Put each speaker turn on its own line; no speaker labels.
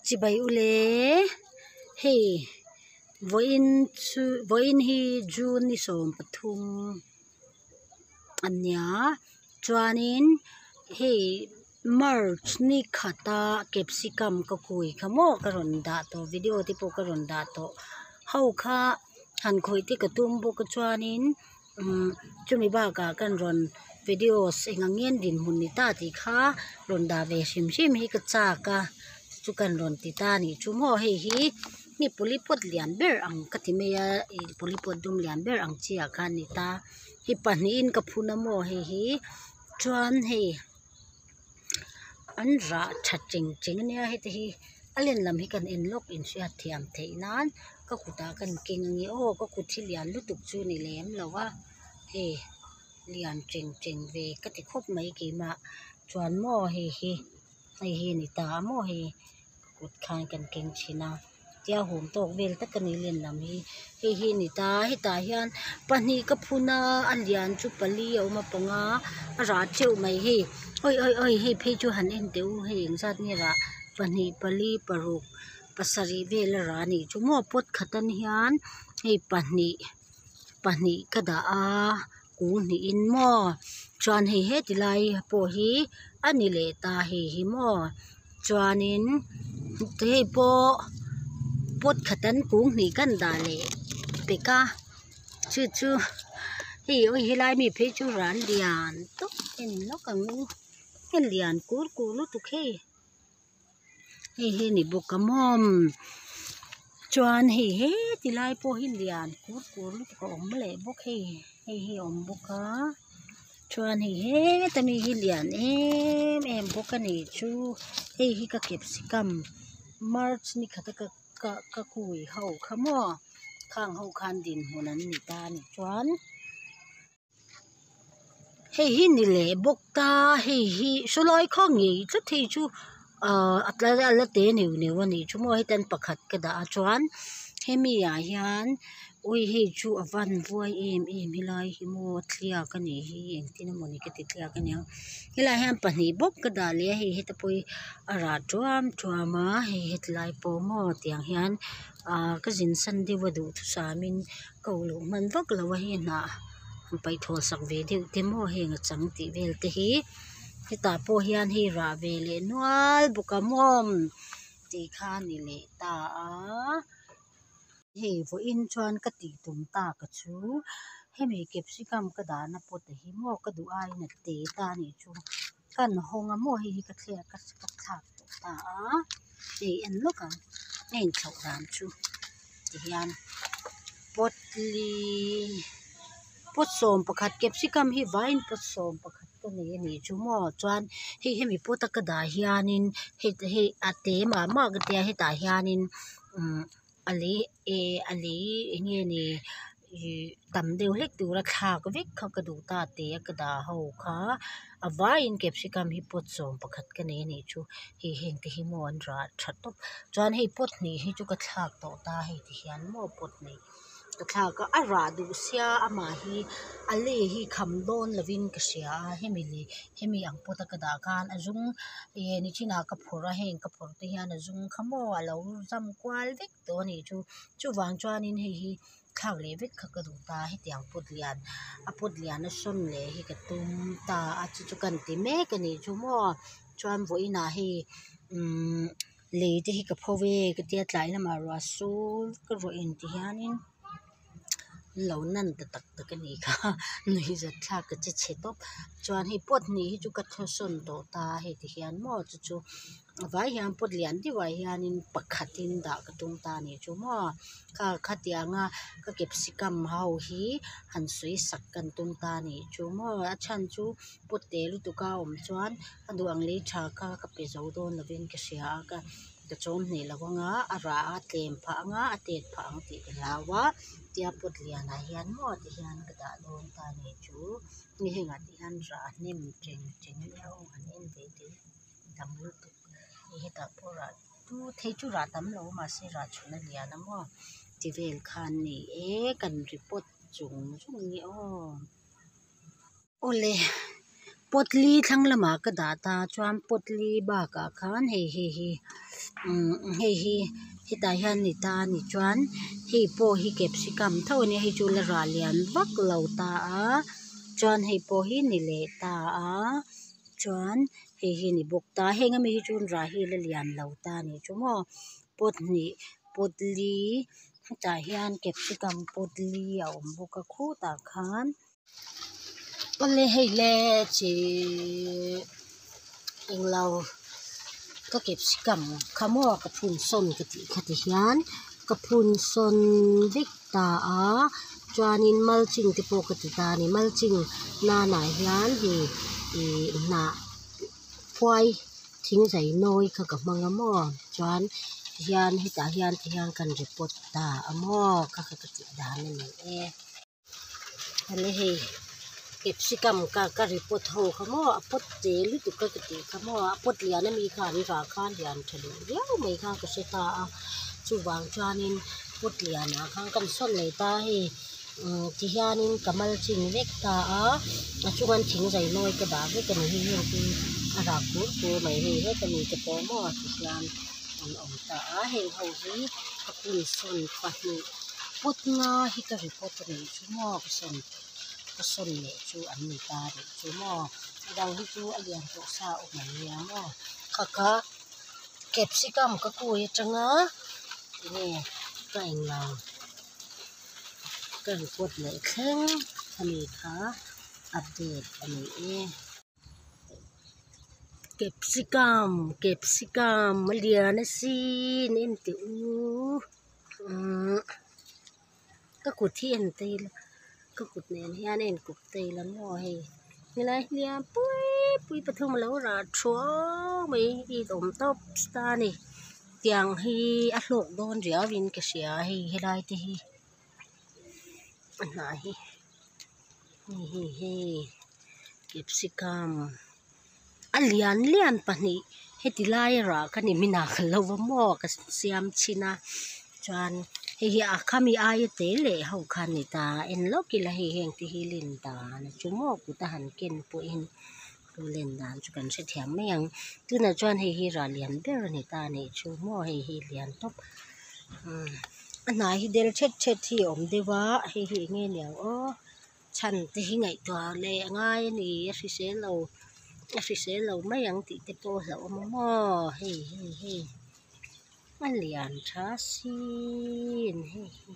Chibai ule hei vawiin chu vawiin hi June ni 13 ania chuanin hei March ni khata capsicum ka kui kha maw ka rawn dah tawh video te pawh ka rawn dah tawh ho kha han khawih te ka tum bawk a chuanin umm chumi bakah kan rawn videos eng ang nge dinhmun ni ta tih kha rawn dah ve hrim hrim hi ka chak a chu kan rawn ti ta a nih chu maw hei hi mi polipawt lian ber ang ka ti mai a ih polipawt dum lian ber ang chi ah khan a ni ta hi pahnihin ka phun a maw hei hi chuan hei an rah tha cheng cheng ania heti hi a len lam hi kan en lawk inhriat thiam theih nan ka kutah kan keng ange aw ka kut hi lian lutuk chu ni lem lo a hei lian cheng cheng ve ka ti khawp mai keimah chuan maw hei hi hei hi a ni ta a maw hei ka kut khan kan keng thin a tia hum tawk vel tak a ni len lam hi hei hi a ni ta a hetah hian pahnih ka phun a a lian chu pali a awm a panga a rah teuh mai hei awi awi awi hei phei chu han en teh u hei engzat nge rah pahnih pali paruk pasarih vel a rah a nih chu maw pot khat an hian hei pahnih pahnih ka dah a kung hnihin maw chuan hei heti lai pawh hi a ni leh ta hei hi maw chuanin hei pawh pot khat an kung hnih kan dah leh pek a chu chu hei awi helai mi phei chu ral lian tawp en lawk ang u a lian kur kur lutuk hei. Hei hi a ni bawk a maw chuan hei heti lai pawh hi lian kur kur lutuk a awm leh bawk hei hei hi a awm bawk a chuan hei heta mi hi lian em em bawk a ni chu hei hi ka capsicum march ni khata ka ka ka kui ho kha maw khang ho khan dinhmun an ni ta a ni chuan. Hei hi ni leh bawk ta hei hi sawlai kha ngei tlat hei chu ahh a tlai a la te neuh neuh a nih chu maw hetiang pakhat ka dah a chuan hemi ah hian ui hei chu a van vuai em em helai hi maw thliak a nih hi engtin emawni ka ti thliak aniang helaiah hian pahnih bawk ka dah leh a hei heta pawh hi a rah tuam tuam a hei hetilai pawh maw tiang hian ahh ka zin san deuh a duhthusam in. Ko loh hman vak lo a hei hnah han paih thawl sak ve deuh te maw heng a chang tih vel te hi hetah pawh hian hei rah ve leh nual bawk a maw tih kha a ni leh ta a hei vawiin chuan ka tih tum tak a chu hemi capsicum ka dahna pot ah hi maw ka duh aiin a te ta a nih chu kan hawng a maw hei hi ka thlek ka thlak tawh ta a hei en lawk ang a inthlauh dan chu. Tihian pot li pot 11 capsicum hi vaiin pot 11 ka nei a nih chu maw chuan hei hemi pot a ka dah hianin hei hei a te mah mah ka tia hetah hianin umm a lei eh a lei eng nge ni ihh tam deuh hlek tura thlak vek kha ka duh ta te a ka dah ho kha a vaiin capsicum hi pot 11 ka nei a nih chu. Hei heng te hi maw an rah tha tawp chuan hei pot hnih hi chu ka thlak tawh ta hei ti hian maw pot hnih ka thlak a a rah duh sia amah hi a lei hi kham dawn lovin ka hria a hemi leh hemi ang pawt a ka dah khan a zum ih nichinah ka phawrh a heng ka phawrh te hian a zum kha maw a lo zam kual vek tawh a nih chu chuvang chuanin hei hi thlak leh vek kha ka duh ta hetiang pot lian a pot lian a sawn leh hi ka tum ta a chu chu kan ti mek a nih chu maw. Chuan vawiinah hei umm lei te hi ka pho ve ka tia tlai lamah ruah sul ka ruah in ti hianin an lo nan ta tak tak a nih kha nuihzat thlak ka che chhe tawp chuan hei pot hnih hi chu ka thaw sawn tawh ta hei ti hian maw chu chu a vai hian pot lian deuhah hianin pakhatin dah ka tum ta a nih chu maw kha khatianga ka capsicum ho hi han sawi sak kan tum ta a nih chu maw a chhan chu. Pot te lutuk a awm chuan a duh ang lei tha kha ka pe zo dawn lovin ka hria a ka ka chawm hneh lo anga a rah a tlem phah anga a tet phah ang tih ka hlau a tia pot lianah hian maw ti hian ka dah dawn ta a ni chu hei hengah te hian rah a hnem teng teng ania aw han en ve teh tam lutuk hei hetah pawh rah chu thei chu rah tam lo mahse rah chhun a lian a maw ti vel khan ni e kan report chung chung a ni aw. Awle Pot li thlang lamah ka dah ta chuan pot li bakah khan hei hei hi umm hei hi hetah hian ni ta a ni chuan hei pawh hi capsicum tho a nia hei chu la rah lian vak lo ta a chuan hei pawh hi ni leh ta a chuan hei hi ni bawk ta heng ami hi chu rah hi la lian lo ta a nih chu maw pot hnih pot li hetah hian capsicum pot li a awm bawk a khutah khan. Awle hei le chii englo ka capsicum kha maw ka phun sawn ka tih kha ti hian ka phun sawn vek ta a chuanin mulching te pawh ka ti ta a ni mulching nanah hian hei ih hnah phuai thingzai nawi kha ka hmang a maw chuan tihian hetah hian tihian kan report ta a maw kha kha ka tih dan a ni e. Awle hei capsicum ka ka report ho kha maw a pot te lutuk a ka tih kha maw a pot lian ami kha an rah kha a lian tha duh viau mai kha ka hre ta a chuvang chuanin pot lianah khan kan sawn leh ta a hei umm tihianin ka mulching vek ta a a chunga thingzai nawi ka dah vek a ni hei heng hi a rah kur kur mai hei heta mi te pawh maw tihian an awm ta a heng ho hi ka phun sawn pahnih pot nga hi ka report a nih chu maw ka sawn ka sawn leh chu an ni ta a nih chu maw a dang hi chu a lian tawh sa awm an nia maw kha kha capsicum ka kui atanga enge ka englo ka report leh thleng a ni kha update a ni e. Capsicum capsicum a lian asin en teh u umm ka kut hi en ta ila ka kut nen hian a inkawp ta ila maw hei helai hi lian pui pui pathum a lo rah thuau mai hi a awm tawp ta a ni tiang hi a hlawk dawn riau in ka hria hei helai te hi a hnah hi hei hei hei capsicum a lian lian pahnih heti laia rah ka ni hmin ah ka lo va maw ka siam chhin a chuan hei hi a khami aia te leh ho kha a ni ta en lawk ila hei heng te hi len dan chu maw kut a han ken pawhin chu len dan chu kan hrethiam mai ang tunah chuan hei hi rah lian ber a ni ta a nih chu maw hei hi lian tawp umm a hnai hi del thet thet hi a awm deuh a hei hi eng nge niang aw chhan te hi ngaihtuah leh a ngai a ni a hrisel lo a hrisel lo mai ang tih te pawh a hlauhawm a maw hei hei hei a lian tha sin hei hi.